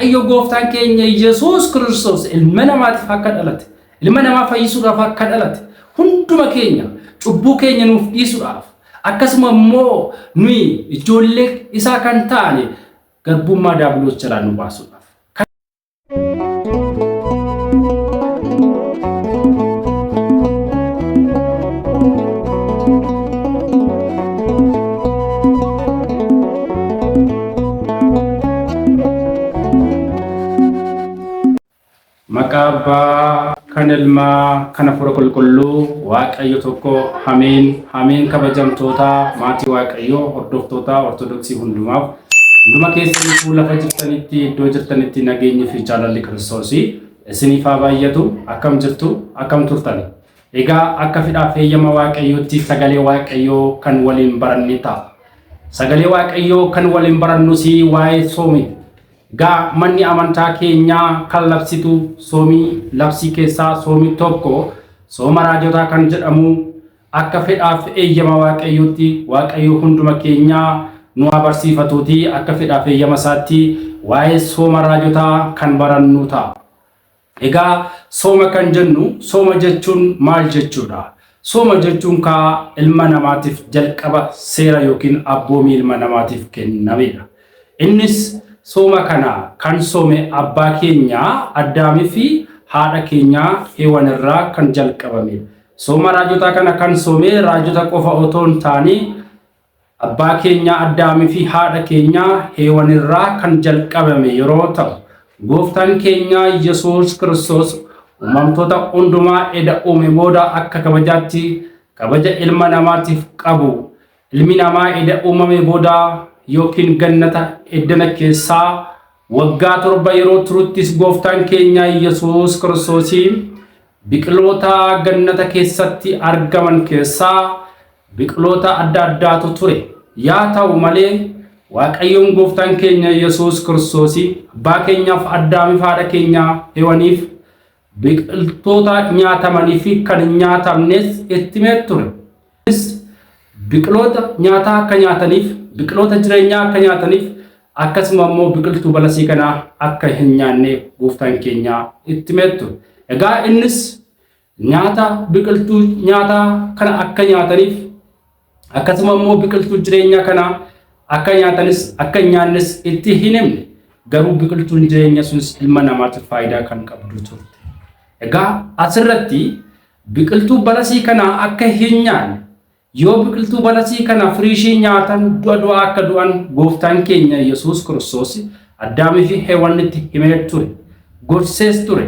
Waaqayyo gooftaan keenya Yesuus Kiristoos ilma namaatiif akka dhalate, ilma namaa fayyisuudhaaf akka dhalate, hunduma keenya cubbuu keenya nuuf dhiisuudhaaf, akkasuma immoo nuyi ijoollee isaa kan taane garbummaa daabiloos jalaa nu baasuudhaaf. Maqaa Abbaa kan Ilmaa kan Hafuura Qulqulluu Waaqayyo tokko Ameen Ameen kabajamtoota maatii Waaqayyoo hordoftoota Ortodoksii hundumaaf hunduma keessaniifuu lafa jirtanitti iddoo jirtanitti nageenyi fi jaalalli Kiristoosii isiniif haa baay'atu. Akkam jirtu? Akkam turtani? Egaa akka fedhaaf heeyyama Waaqayyootti sagalee Waaqayyoo kan waliin baranne ta'a. Sagalee Waaqayyoo kan waliin barannus waa'ee soomii. Egaa manni amantaa keenyaa kan labsitu soomii labsii keessaa soomii tokko sooma raajotaa kan jedhamu akka fedhaaf eeyyama Waaqayyootti Waaqayyo hunduma keenyaa nu haa barsiifatuuti akka fedhaaf eeyyama isaatti waa'ee sooma raajotaa kan barannu ta'a. Egaa sooma kan jennu sooma jechuun maal jechuudha? Sooma jechuun kaa ilma namaatiif jalqaba seera yookiin abboomii ilma namaatiif kennamedha. Innis sooma kana kan soome abbaa keenya Addaamii fi haadha keenya Heewan irraa kan jalqabamedha. Sooma raajotaa kana kan soome raajota qofa otoo hin taane Abbaa keenya Addaamii fi haadha keenya Heewan irraa kan jalqabame yeroo ta'u, Gooftaan keenya Yesuus Kiristoos uumamtoota hundumaa eda uume booda akka kabajaatti kabaja ilma namaatiif qabu ilmi namaa eda uumame booda yookiin gannata eddana keessaa waggaa 7 yeroo turuttis Gooftaan keenya Yesuus Kiristoosii biqiloota gannata keessatti argaman keessaa biqiloota adda addaatu ture. Yaa ta'u malee Waaqayyoon gooftaan keenya Yesuus Kiristoosii abbaa keenyaaf Addaamiif haadha keenya Hewaniif biqiltoota nyaatamanii fi kan hin nyaatamnes itti himee ture. Innis biqiloota nyaataa akka nyaataniif, biqiloota jireenyaa akka nyaataniif, akkasuma immoo biqiltuu balasii kanaa akka hin nyaanne gooftaan keenya itti himee ture. Egaa innis nyaata biqiltuu nyaataa kana akka nyaataniif akkasuma immoo biqiltuu jireenyaa kana akka nyaatanis akka hin nyaannes itti hin himne. Garuu biqiltuun jireenya sunis ilma namaatiif faayidaa kan qabdu turte. Egaa asirratti biqiltuu balasii kana akka hin nyaanne Yoo biqiltuu balasii kana firii ishii nyaatan du'a du'aa akka du'an gooftaan keenya Yesuus Kiristoos Addaamii fi Heewanitti himee ture. Gorsees ture.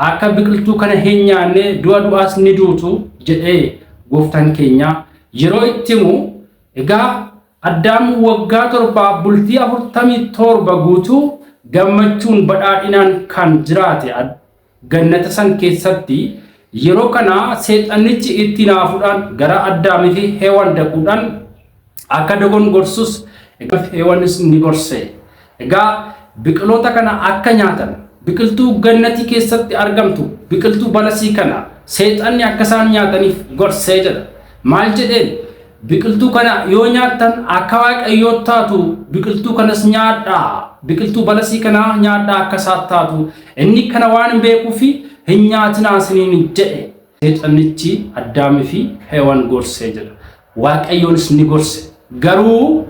Akka biqiltuu kana hin nyaanne du'a du'aas ni duutu jedhee gooftaan keenya yeroo itti himu egaa Addaam waggaa torbaa bultii 47 guutuu gammachuun badhaadhinaan kan jiraate Gannata san keessatti yeroo kana seexannichi itti hinaafuudhaan gara Addaamii fi Heewan dhaquudhaan akka dogongorsus Heewanis ni gorse. Egaa biqiloota kana akka nyaatan biqiltuu gannatii keessatti argamtu biqiltuu balasii kana seexanni akka isaan nyaataniif gorsee jedha. Maal jedheen? Biqiltuu kana yoo nyaattan akka Waaqayyoo taatu, biqiltuu kanas nyaadhaa, biqiltuu balasii kanaa nyaadhaa akka isaa taatu, inni kana waan hin beekuufi hin nyaatinaa isiniin jedhe. Seexannichi Addaamii fi Heewan gorsee jedha. Waaqayyoonis ni gorse. Garuu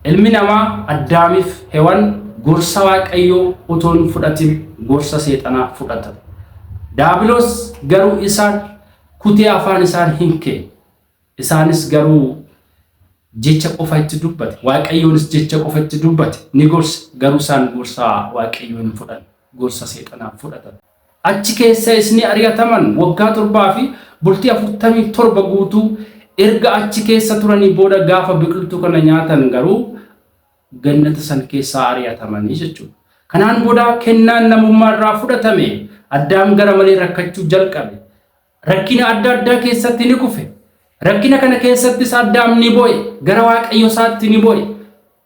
ilmi namaa Addaamiif Heewan gorsa Waaqayyoo otoo hin fudhatin gorsa seexanaa fudhatan. Daabiloos garuu isaan kutee afaan isaan hin keenye. Isaanis garuu jecha qofa itti dubbate. Waaqayyoonis jecha qofa itti dubbate. Ni gorse. Garuu isaan gorsa Waaqayyoo hin fudhanne. Gorsa seexanaa fudhatan. Achi keessayis ni ari'ataman. Waggaa torbaa fi bultii 47 guutuu erga achi keessa turanii booda gaafa biqiltuu kana nyaatan garuu gannata san keessaa ari'atamanii jechuudha. Kanaan booda kennaan namummaa irraa fudhatame. Addaam gara malee rakkachuu jalqabe. Rakkina adda addaa keessatti ni kufe. Rakkina kana keessattis Addaam ni boo'e. Gara Waaqayyo isaatti ni boo'e.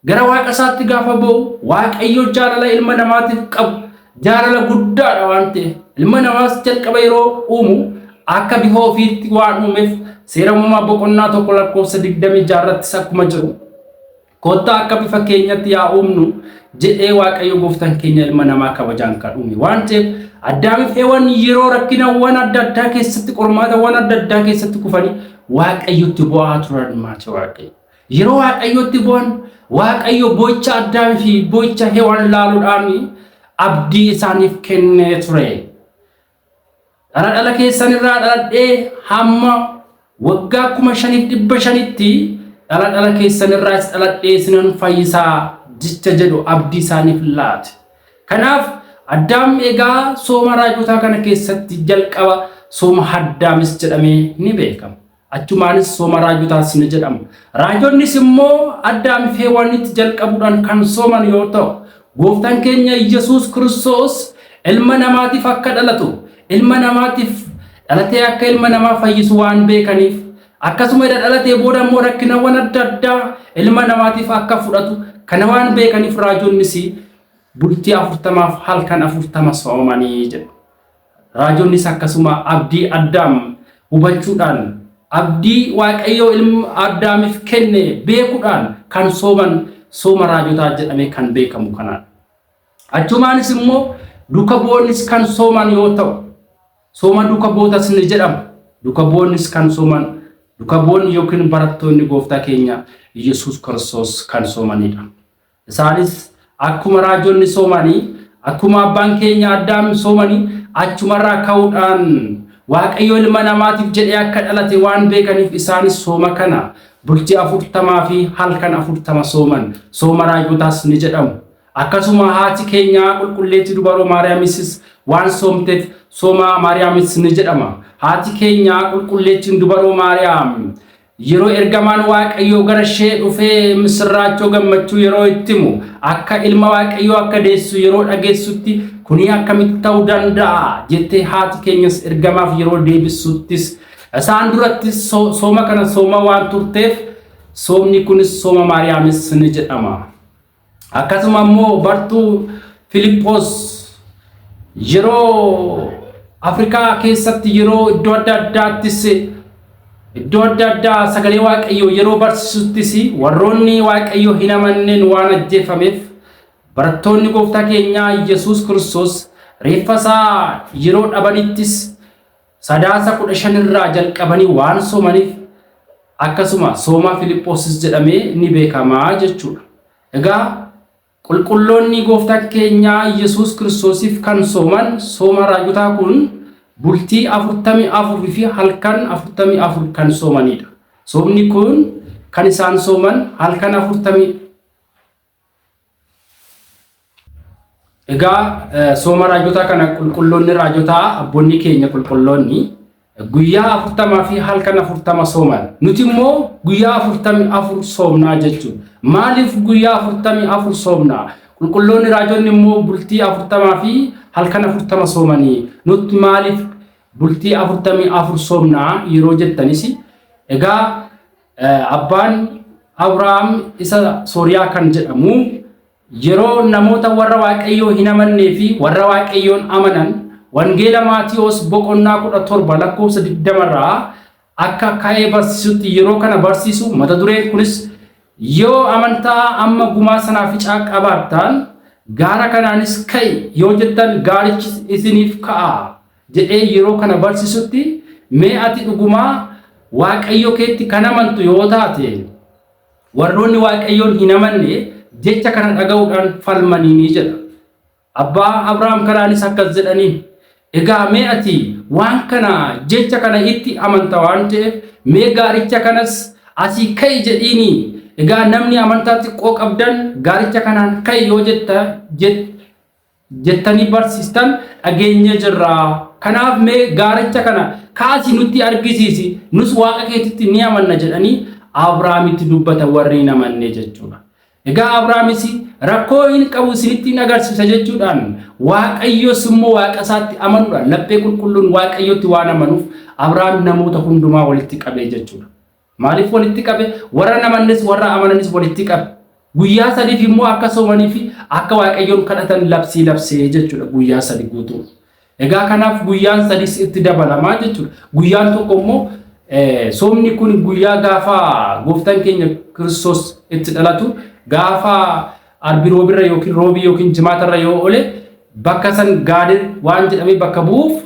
Gara Waaqa isaatti gaafa boo'u Waaqayyo jaalala ilma namaatiif qabu jaalala guddaadha waan ta'eef ilma namaas jalqaba yeroo uumu akka bifa ofiitti waan uumeef seera uumamaa boqonnaa 1 lakkoofsa 26 irrattis akkuma jiru Kottaa akka bifa keenyatti yaa uumnu, jedhee Waaqayyo gooftaan keenya ilma namaa kabajaan kan uume waan ta'eef Addaamiif Heewwan yeroo rakkinawwan adda addaa keessatti qormaatawwan adda addaa keessatti kufanii Waaqayyotti bu'aa turan maatii Waaqayyo. Yeroo Waaqayyotti bu'an Waaqayyo boo'icha Addaamii fi boo'icha Heewwan laaluudhaan abdii isaaniif kennee ture. Dhala dhala keessan irraa dhaladhee hamma waggaa 5500tti dhala dhala keessan irraas dhaladhee isinan fayyisaa jecha jedhu abdii isaaniif laate. Kanaaf Addaam egaa sooma raajotaa kana keessatti jalqaba sooma Addaamis jedhamee ni beekama. Achumaanis sooma raajotaas ni jedhama. Raajonnis immoo Addaam fi Hewaanitti jalqabuudhaan kan sooman yoo ta'u, gooftaan keenya Yesuus Kiristoos ilma namaatiif akka dhalatu, ilma namaatiif dhalatee akka ilma namaa fayyisu waan beekaniif, akkasuma edda dhalatee booda immoo rakkinawwan adda addaa ilma namaatiif akka fudhatu kana waan beekaniif raajonnis bultii 40f halkan 40 soomanii jedhu. Raajonnis akkasuma abdii Addaam hubachuudhaan abdii Waaqayyoo ilma Addaamiif kenne beekuudhaan kan sooman sooma raajotaa jedhamee kan beekamu kanaadha. Achumaanis immoo duuka bu'oonnis kan sooman yoo ta'u, sooma duuka bu'ootas ni jedhama. Duuka bu'oonnis kan sooman duuka bu'oonni yookiin barattoonni gooftaa keenya Yesuus Kiristoos kan soomanidha. Isaanis akkuma raajonni soomanii, akkuma abbaan keenya Addaam soomanii achumarraa ka'uudhaan Waaqayyo ilma namaatiif jedhee akka dhalate waan beekaniif isaanis sooma kana bultii 40 fi halkan 40 sooman. Sooma raajotaas ni jedhamu. Akkasuma haati keenya qulqulleettii dubaroo Maariyaamisis waan soomteef sooma Maariyaamis ni jedhama. Haati keenya qulqulleettiin dubaroo Maariyaam Yeroo ergamaan Waaqayyoo gara ishee dhufee misirraachoo gammachuu yeroo itti himu akka ilma Waaqayyoo akka deessu yeroo dhageessutti kunii akkamitti ta'uu danda'a jettee haati keenyas ergamaaf yeroo deebisuttis isaan durattis sooma kana sooma waan turteef soomni kunis sooma Maariyaamis ni jedhama. Akkasuma immoo bartuu Filiphos yeroo Afrikaa keessatti yeroo iddoo adda addaattis iddoo adda addaa sagalee Waaqayyoo yeroo barsiisuttis warroonni Waaqayyoo hin amanneen waan ajjeefameef barattoonni gooftaa keenyaa Yesuus Kiristoos reeffa isaa yeroo dhabanittis Sadaasa 15 irraa jalqabanii waan soomaniif akkasuma sooma Filiphoosis jedhamee ni beekama jechuudha. Egaa qulqulloonni gooftaa keenyaa Yesuus Kiristoosiif kan sooman sooma raajotaa kun bultii 44 fi halkan 44 kan soomanidha. Soomni kun kan isaan sooman halkan 40 Egaa sooma raajotaa kana qulqulloonni raajotaa abboonni keenya qulqulloonni guyyaa 40 fi halkan 40 sooman. Nuti immoo guyyaa 44 soomnaa jechuudha. Maaliif guyyaa 44 soomnaa? Qulqulloonni raajonni immoo bultii 40 fi halkan 40 soomanii. Nuti maaliif bultii 44 soomnaa yeroo jettanis egaa Abbaan Abrahaam isa Sooriyaa kan jedhamu yeroo namoota warra Waaqayyoo hin amannee fi warra Waaqayyoon amanan Wangeela Maatiyoos boqonnaa 17 lakkoofsa 20 irraa akka ka'ee barsiisutti yeroo kana barsiisu mata dureen kunis yoo amantaa amma gumaa sanaaficaa qabaattan gaara kanaanis ka'i yoo jettan gaarichi isiniif ka'a jedhee yeroo kana barsiisutti mee ati dhugumaa Waaqayyo keetti kan amantu yoo taate warroonni Waaqayyoon hin amanne jecha kana dhaga'uudhaan falmanii jedha. Abbaa Abrahaam kanaanis akkas jedhaniin egaa mee ati waan kana jecha kana itti amanta waan ta'eef mee gaaricha kanas asii ka'i jedhiini egaa namni amantaa xiqqoo qabdan gaaricha kanaan ka'i yoo jetta jettanii barsiistan dhageenyee jirra. Kanaaf mee gaaricha kana kaasii nutti argisiisi, nus waaqa keetitti ni amanna jedhanii Abrahaamitti dubbatan warri hin amanne jechuudha. Egaa Abrahaamis rakkoo hin qabu isinitti hin agarsiisa jechuudhaan Waaqayyos immoo waaqa isaatti amanuudhaan laphee qulqulluun Waaqayyotti waan amanuuf Abrahaam namoota hundumaa walitti qabee jechuudha. Maaliif walitti qabe? Warra hin amannes warra amananis walitti qabe. Guyyaa sadiif immoo akka soomanii fi akka Waaqayyoon kadhatan labsii labsee jechuudha guyyaa sadi guutuu. Egaa kanaaf guyyaan sadis itti dabalamaa jechuudha. Guyyaan tokko immoo soomni kun guyyaa gaafa gooftaan keenya Kiristoos itti dhalatu gaafa Arbi roobirra yookiin roobii yookiin jimaatarra yoo oole bakka san gaadir waan jedhamee bakka bu'uuf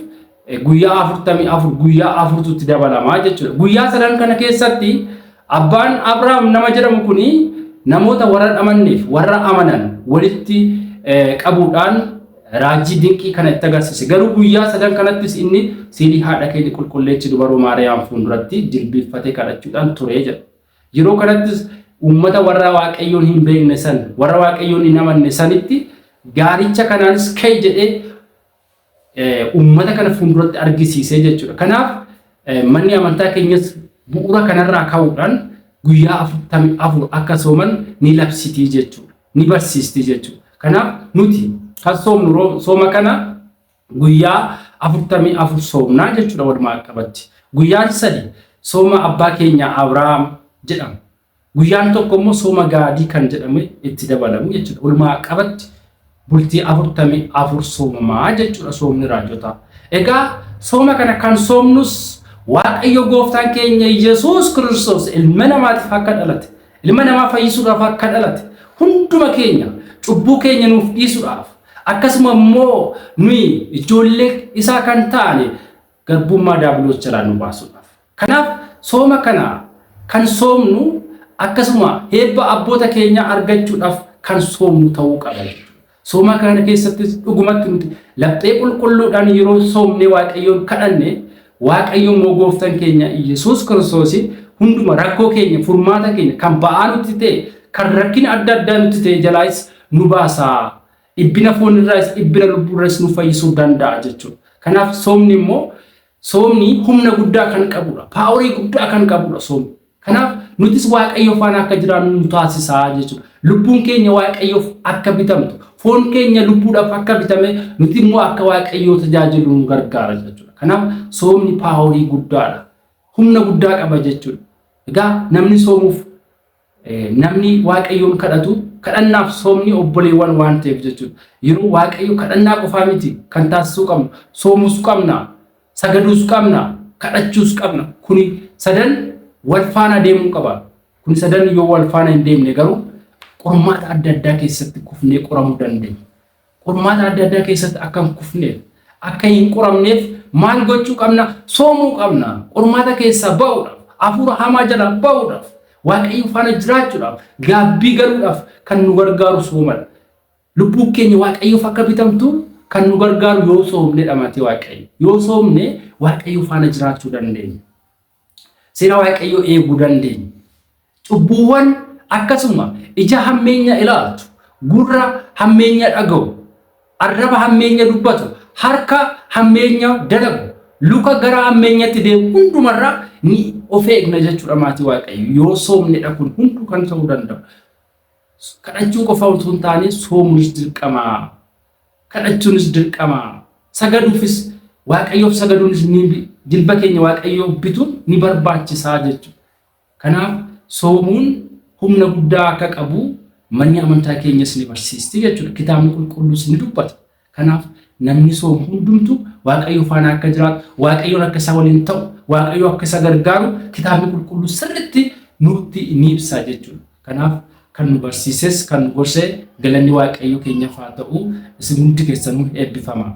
guyyaa 44 guyyaa afurtu itti dabalamaa jechuudha. Guyyaa sadan kana keessatti abbaan Abrahaam nama jedhamu kuni namoota warra amanneef warra amanan walitti qabuudhaan raajii dinqii kana itti agarsiise. Garuu guyyaa sadan kanattis inni siilii haadha keenya qulqulleechi dubaroo Maariyaam fuulduratti jilbiiffatee kadhachuudhaan ture jedha. Yeroo kanattis uummata warra Waaqayyoon hin beekne san, warra Waaqayyoon hin amanne sanitti gaaricha kanaanis ka'i jedhee uummata kana fuulduratti argisiisee jechuudha. Kanaaf manni amantaa keenyas bu'uura kanarraa ka'uudhaan guyyaa 44 akka sooman ni labsitii jechuudha. Ni barsiisti jechuudha. Kanaaf nuti kan soomnu sooma kana guyyaa 44 soomnaa jechuudha walumaa qabatti. Guyyaan sadi sooma abbaa keenya Abrahaam jedhama. Guyyaan tokko immoo sooma gaadii kan jedhame itti dabalamu jechuudha. Walumaa qabatti bultii 44 soomamaa jechuudha soomni raajotaa. Egaa sooma kana kan soomnus Waaqayyo gooftaan keenya Yesuus Kiristoos ilma namaatiif akka dhalate, ilma namaa fayyisuudhaaf akka dhalate, hunduma keenya cubbuu keenya nuuf dhiisuudhaaf akkasuma immoo nuyi ijoollee isaa kan taane garbummaa daabiloos jalaa nu baasuudhaaf. Kanaaf sooma kana kan soomnu akkasuma eebba abboota keenyaa argachuudhaaf kan soomnu ta'uu qaba jechuudha. Sooma kana keessattis dhugumatti nuti laphee qulqulluudhaan yeroo soomnee Waaqayyoon kadhanne Waaqayyo immoo gooftaan keenya Yesuus Kiristoos hunduma rakkoo keenya furmaata keenya kan ba'aa nutti ta'e kan rakkina adda addaa nutti ta'e jalaayis nu baasa. Dhibbina foonirraayis dhibbina lubbuurraayis nu fayyisuu danda'a jechuudha. Kanaaf soomni immoo soomni humna guddaa kan qabudha. Paaworii guddaa kan qabudha soomni. Kanaaf nutis Waaqayyo faana akka jiraannu nu taasisaa jechuudha. Lubbuun keenya Waaqayyoof akka bitamtu, foon keenya lubbuudhaaf akka bitame, nuti immoo akka Waaqayyoo tajaajilu nu gargaara jechuudha. Kanaaf soomni paaworii guddaadha. Humna guddaa qaba jechuudha. Egaa namni soomuuf namni Waaqayyoon kadhatu kadhannaaf soomni obboleewwan waan ta'eef jechuudha. Yeroo Waaqayyo kadhannaa qofaa miti kan taasisuu qabnu, soomus qabna, sagaduus qabna, kadhachuus qabna. Kuni sadan wal faana deemuu qaba. Kuni sadan yoo wal faana hin deemne garuu qormaata adda addaa keessatti kufnee qoramuu dandeenya. Qormaata adda addaa keessatti akka hin kufneef, akka hin qoramneef maal gochuu qabna? Soomuu qabna. Qormaata keessaa ba'uudhaaf, hafuura hamaa jalaa ba'uudhaaf, Waaqayyo faana jiraachuudhaaf, gaabbii galuudhaaf kan nu gargaaru soomadha. Lubbuun keenya Waaqayyoof akka bitamtu kan nu gargaaru yoo soomnedha maatii Waaqayyo. Yoo soomne Waaqayyo faana jiraachuu dandeenya. Seera Waaqayyoo eeguu dandeenya. Cubbuuwwan akkasuma ija hammeenya ilaaltu, gurra hammeenya dhaga'u, arraba hammeenya dubbatu, harka hammeenya dalagu, luka gara hammeenyatti deemu hundumarraa ni of eegna jechuudha maatii Waaqayyo. Yoo soomnedha kun hunduu kan ta'uu danda'u. Kadhachuu qofa utuu hin taane soomuunis dirqama. Kadhachuunis dirqama. Sagaduufis Waaqayyoof sagaduunis ni jilba keenya Waaqayyoof bituun ni barbaachisaa jechuudha. Kanaaf soomuun humna guddaa akka qabu manni amantaa keenyas ni barsiisti jechuudha. Kitaabni qulqulluus ni dubbata. Kanaaf namni soomu hundumtu Waaqayyo faana akka jiraatu, Waaqayyoon akka isa waliin ta'u, Waaqayyo akka isa gargaaru kitaabni qulqulluu sirriitti nutti ni ibsa jechuudha. Kanaaf kan nu barsiises kan nu gorse galanni Waaqayyo keenyaaf haa ta'u. Isin hundi keessanuu eebbifama.